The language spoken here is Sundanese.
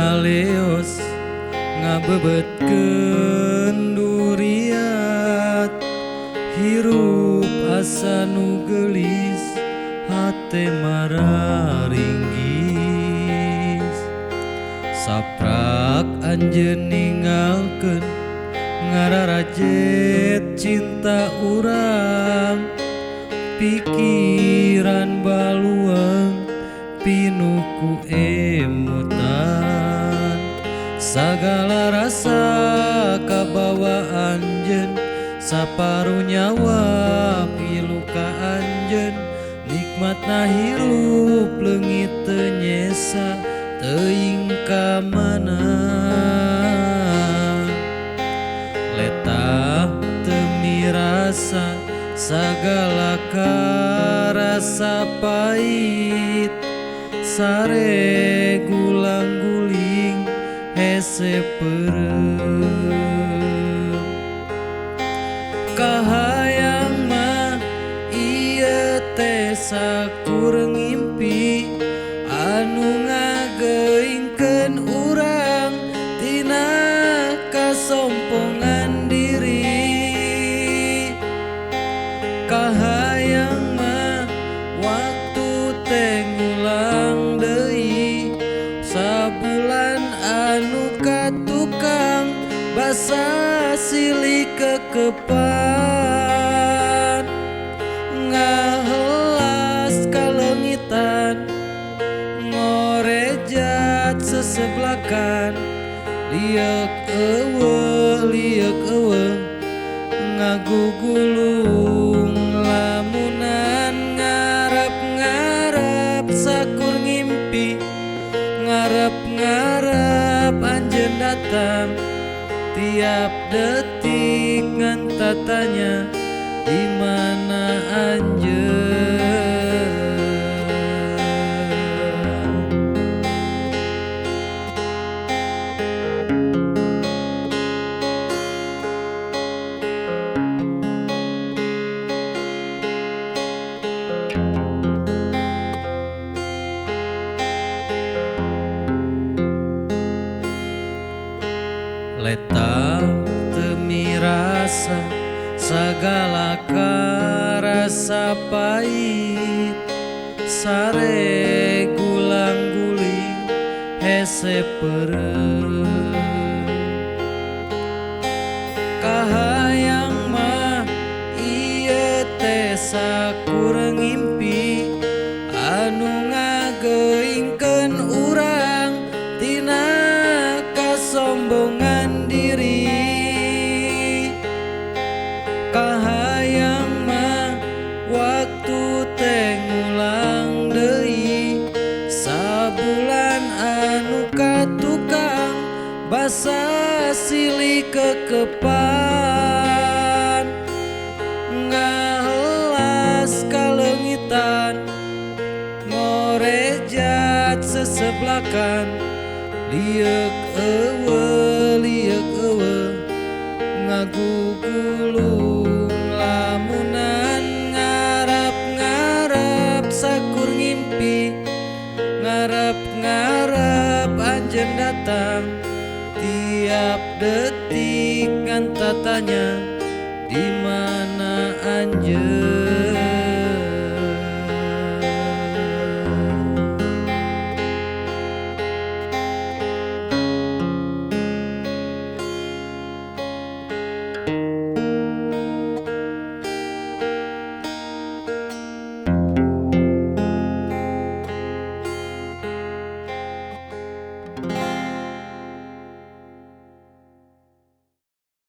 ngaleos ngabebetkeun duriat hirup asa nu geulis hate mararinggis saprak anjeun ninggalkeun ngararajet cinta urang pikiran baluang pinuh ku emutan sagala rasa kabawa anjeun saparu nyawa pilu ka anjeun nikmatna hirup leungit teu nyesa teuing ka mana letah teu mirasa sagala karasa pahit sare gulang guling hese peureum kahayang mah ieu teh sakur ngimpi anu ngageuingkeun urang tina kasompongan diri kahayang mah waktu teh ngulang deui sabulan anu katukang basa silih kekepan ngahelas kaleungitan ngorejat seseblakan lieuk eueuh ngagugulung lamunan ngarep-ngarep sakur ngimpi ngarep-ngarep anjeun datang tiap detik ngan tatanya di mana anjeun. Letah teu mirasa sagala karasa pahit sare gulang guling hese peureum kahayang mah ieu teh sakur ngimpi anu ngageuingkeun urang tina kasombongan diri kahayang mah waktu teh ngulang deui sabulan anu katukang basa silih kekepan ngahelas kaleungitan ngorejat seseblakan lieuk eueuh ngagugulung lamunan ngarep-ngarep sakur ngimpi ngarep-ngarep anjeun datang tiap detik ngan tatanya di mana anjeun.